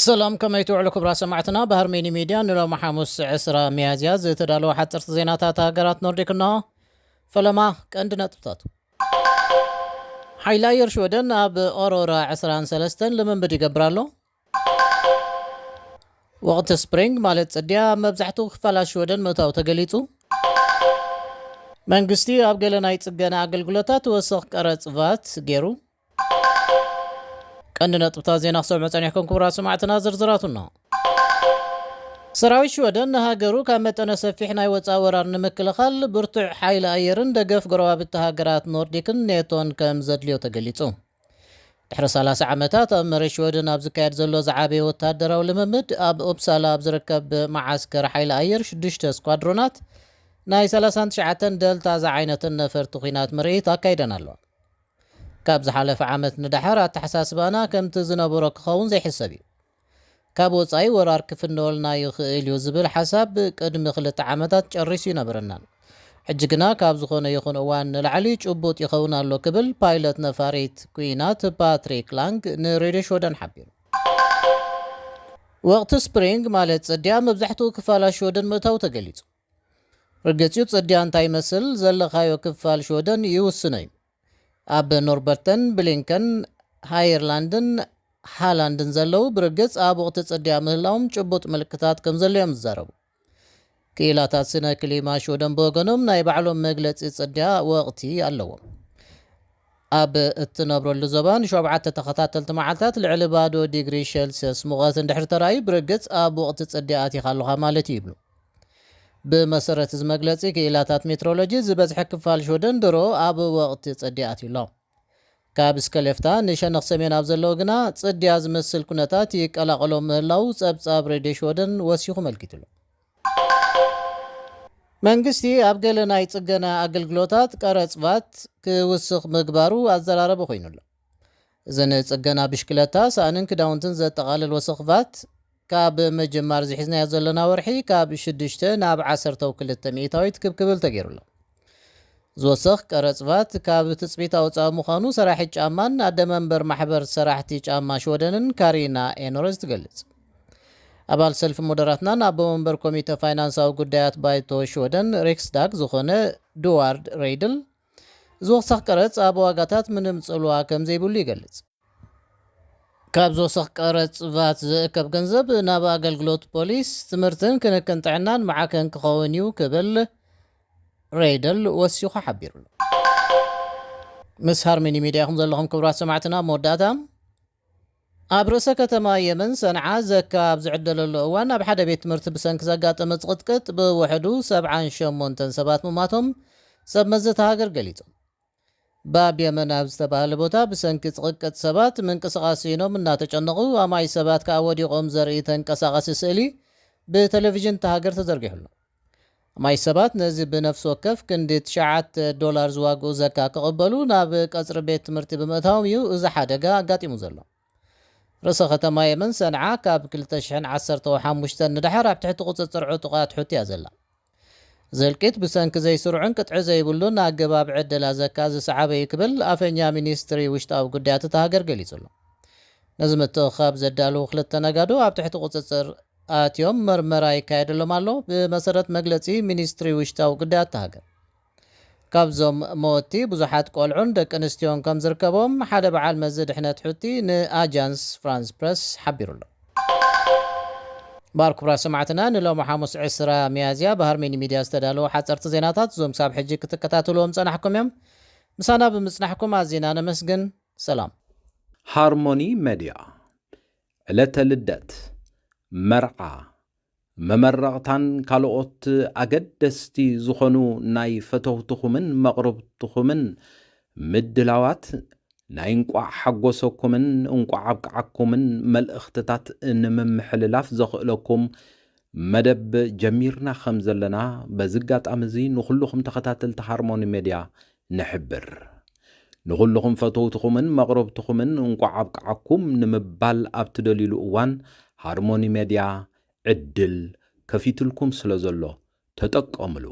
ሰላም፣ ከመይ ትውዕሉ ክቡራት ሰማዕትና? ብሃርሜኒ ሚድያ ንሎሚ ሓሙስ ዕስራ ሚያዝያ ዝተዳለወ ሓፀርቲ ዜናታት ሃገራት ኖርዲክ እንሆ። ፈለማ ቀንዲ ነጥብታቱ። ሓይሊ ኣየር ሽወደን ኣብ ኦሮራ ዕስራን ሰለስተን ልምምድ ይገብር ኣሎ። ወቕቲ ስፕሪንግ ማለት ጽድያ ኣብ መብዛሕትኡ ክፋላት ሽወደን ምእታው ተገሊጹ። መንግስቲ ኣብ ገለ ናይ ጽገና ኣገልግሎታት ወሰኽ ቀረጽ ቫት ገይሩ። ቀንዲ ነጥብታት ዜና ክሰምዑ ጸኒሕኩም ክቡራት ሰማዕትና፣ ዝርዝራቱ እንሆ። ሰራዊት ሽወደን ንሃገሩ ካብ መጠነ ሰፊሕ ናይ ወጻኢ ወራር ንምክልኻል ብርቱዕ ሓይሊ ኣየርን ደገፍ ጎረባብቲ ሃገራት ኖርዲክን ኔቶን ከም ዘድልዮ ተገሊጹ። ድሕሪ ሰላሳ ዓመታት ኣብ መሬት ሽወደን ኣብ ዝካየድ ዘሎ ዝዓበየ ወተሃደራዊ ልምምድ፣ ኣብ ኡፕሳላ ኣብ ዝርከብ መዓስከር ሓይሊ ኣየር ሽዱሽተ ስኳድሮናት ናይ ሰላሳን ትሽዓተን ደልታ ዝዓይነተን ነፈርቲ ኲናት ምርኢት ኣካይደን ኣለዋ። ካብ ዝሓለፈ ዓመት ንደሓር ኣተሓሳስባና ከምቲ ዝነበሮ ክኸውን ዘይሕሰብ እዩ። ካብ ወጻኢ ወራር ክፍነወልና ይኽእል እዩ ዝብል ሓሳብ ቅድሚ ክልተ ዓመታት ጨሪሱ ይነበረናን። ሕጂ ግና ካብ ዝኾነ ይኹን እዋን ንላዕሊ ጭቡጥ ይኸውን ኣሎ ክብል ፓይለት ነፋሪት ኲናት ፓትሪክ ላንግ ንሬድዮ ሽወደን ሓቢሩ። ወቕቲ ስፕሪንግ ማለት ጽድያ መብዛሕትኡ ክፋላት ሽወደን ምእታው ተገሊጹ። ርግጽ እዩ፣ ጽድያ እንታይ ይመስል ዘለኻዮ ክፋል ሽወደን ይውስኖ እዩ። ኣብ ኖርበርተን፣ ብሊንከን፣ ሃየርላንድን ሃላንድን ዘለዉ ብርግጽ ኣብ ወቕቲ ጽድያ ምህላዎም ጭቡጥ ምልክታት ከም ዘሎ እዮም ዝዛረቡ። ክኢላታት ስነ ክሊማ ሽወደን ብወገኖም ናይ ባዕሎም መግለጺ ጽድያ ወቕቲ ኣለዎም። ኣብ እትነብረሉ ዞባ ንሸውዓተ ተኸታተልቲ መዓልታት ልዕሊ ባዶ ዲግሪ ሸልሲየስ ሙቐት እንድሕር ተራእዩ ብርግጽ ኣብ ወቕቲ ጽድያ ኣቲኻ ኣለኻ ማለት እዩ ይብሉ። ብመሰረት እዚ መግለጺ ክኢላታት ሜትሮሎጂ ዝበዝሐ ክፋል ሽወደን ድሮ ኣብ ወቕቲ ጽድያ ኣትዩ ኣሎ። ካብ ስከሌፍታ ንሸነኽ ሰሜን ኣብ ዘለዉ ግና ጽድያ ዝመስል ኩነታት ይቀላቐሎ ምህላው ጸብጻብ ሬድዮ ሽወደን ወሲኹ መልኪቱሉ። መንግስቲ ኣብ ገለ ናይ ጽገና ኣገልግሎታት ቀረጽ ቫት ክውስኽ ምግባሩ ኣዘራረቢ ኮይኑ ኣሎ። እዚ ንጽገና ብሽክለታ፣ ሳእንን ክዳውንትን ዘጠቓልል ወሰኽ ቫት ካብ ምጅማር ዝሒዝናዮ ዘለና ወርሒ ካብ ሽዱሽተ ናብ ዓሰርተ ክልተ ሚእታዊት ክብ ክብል ተገይሩ ኣሎ። ዝወሰኽ ቀረጽ ቫት ካብ ትጽቢት ኣውጻኢ ምዃኑ ሰራሒት ጫማን ኣደ መንበር ማሕበር ሰራሕቲ ጫማ ሽወደንን ካሪና ኤኖረዝ ትገልጽ። ኣባል ሰልፊ ሞደራትናን ኣቦ መንበር ኮሚተ ፋይናንሳዊ ጉዳያት ባይቶ ሽወደን ሪክስዳግ ዝኾነ ዱዋርድ ሬይድል፣ ዝወሰኽ ቀረጽ ኣብ ዋጋታት ምንም ጽልዋ ከም ዘይብሉ ይገልጽ። ካብ ዝወሰኽ ቀረጽ ቫት ዝእከብ ገንዘብ ናብ ኣገልግሎት ፖሊስ፣ ትምህርትን ክንክን ጥዕናን ማዕከን ክኸውን እዩ ክብል ሬይደል ወሲኹ ሓቢሩ ኣሎ። ምስ ሃርሚኒ ሚድያ ኢኹም ዘለኹም ክቡራት ሰማዕትና። መወዳእታ፣ ኣብ ርእሰ ከተማ የመን ሰንዓ ዘካ ኣብ ዝዕደለሉ እዋን ኣብ ሓደ ቤት ትምህርቲ ብሰንኪ ዘጋጠመ ጽቕጥቅጥ ብውሕዱ ሰብዓን ሸሞንተን ሰባት ምማቶም ሰብ መዚ እታ ሃገር ገሊጾም። ባብ የመን ኣብ ዝተባህለ ቦታ ብሰንኪ ጽቕቅጥ ሰባት ምንቅስቓስ ስኢኖም እናተጨነቑ ኣማይ ሰባት ከኣ ወዲቖም ዘርኢ ተንቀሳቓሲ ስእሊ ብቴሌቪዥን እታ ሃገር ተዘርጊሑ ኣሎ። ኣማይ ሰባት ነዚ ብነፍሲ ወከፍ ክንዲ ትሽዓተ ዶላር ዝዋግኡ ዘካ ክቕበሉ ናብ ቀጽሪ ቤት ትምህርቲ ብምእታዎም እዩ እዚ ሓደጋ ኣጋጢሙ ዘሎ። ርእሰ ከተማ የመን ሰንዓ ካብ ክልተ ሽሕን ዓሰርተ ሓሙሽተን ንደሓር ኣብ ትሕቲ ቁጽጽር ዕጡቓት ሑቲ እያ ዘላ። እዚ ህልቂት ብሰንኪ ዘይስሩዕን ቅጥዒ ዘይብሉን ኣገባብ ዕደላ ዘካ ዝሰዓበ እዩ ክብል ኣፈኛ ሚኒስትሪ ውሽጣዊ ጉዳያት እታ ሃገር ገሊጹ ኣሎ። ነዚ ምትእኽኻብ ዘዳለዉ ክልተ ነጋዶ ኣብ ትሕቲ ቁጽጽር ኣትዮም መርመራ ይካየደሎም ኣሎ። ብመሰረት መግለጺ ሚኒስትሪ ውሽጣዊ ጉዳያት እታ ሃገር፣ ካብዞም መወቲ ብዙሓት ቆልዑን ደቂ ኣንስትዮን ከም ዝርከቦም ሓደ በዓል መዚ ድሕነት ሑቲ ንኣጃንስ ፍራንስ ፕረስ ሓቢሩ ኣሎ። ባር ክቡራት ሰማዕትና፣ ንሎሚ ሓሙስ ዕስራ ሚያዝያ ብሃርሜኒ ሚድያ ዝተዳለዉ ሓጸርቲ ዜናታት እዞም ክሳብ ሕጂ ክትከታተልዎም ጸናሕኩም እዮም። ምሳና ብምጽናሕኩም ኣዚና ነመስግን። ሰላም። ሃርሞኒ ሜድያ፣ ዕለተ ልደት፣ መርዓ፣ መመረቕታን ካልኦት ኣገደስቲ ዝኾኑ ናይ ፈተውትኹምን መቕርብትኹምን ምድላዋት ናይ እንቋዕ ሓጎሰኩምን እንቋዕ ኣብቅዓኩምን መልእኽትታት ንምምሕልላፍ ዘኽእለኩም መደብ ጀሚርና ከም ዘለና በዚ ኣጋጣሚ እዚ ንኹልኹም ተኸታተልቲ ሃርሞኒ ሜድያ ንሕብር። ንኹልኹም ፈተውትኹምን መቕረብትኹምን እንቋዕ ኣብቅዓኩም ንምባል ኣብ ትደልዩሉ እዋን ሃርሞኒ ሜድያ ዕድል ከፊትልኩም ስለ ዘሎ ተጠቀምሉ።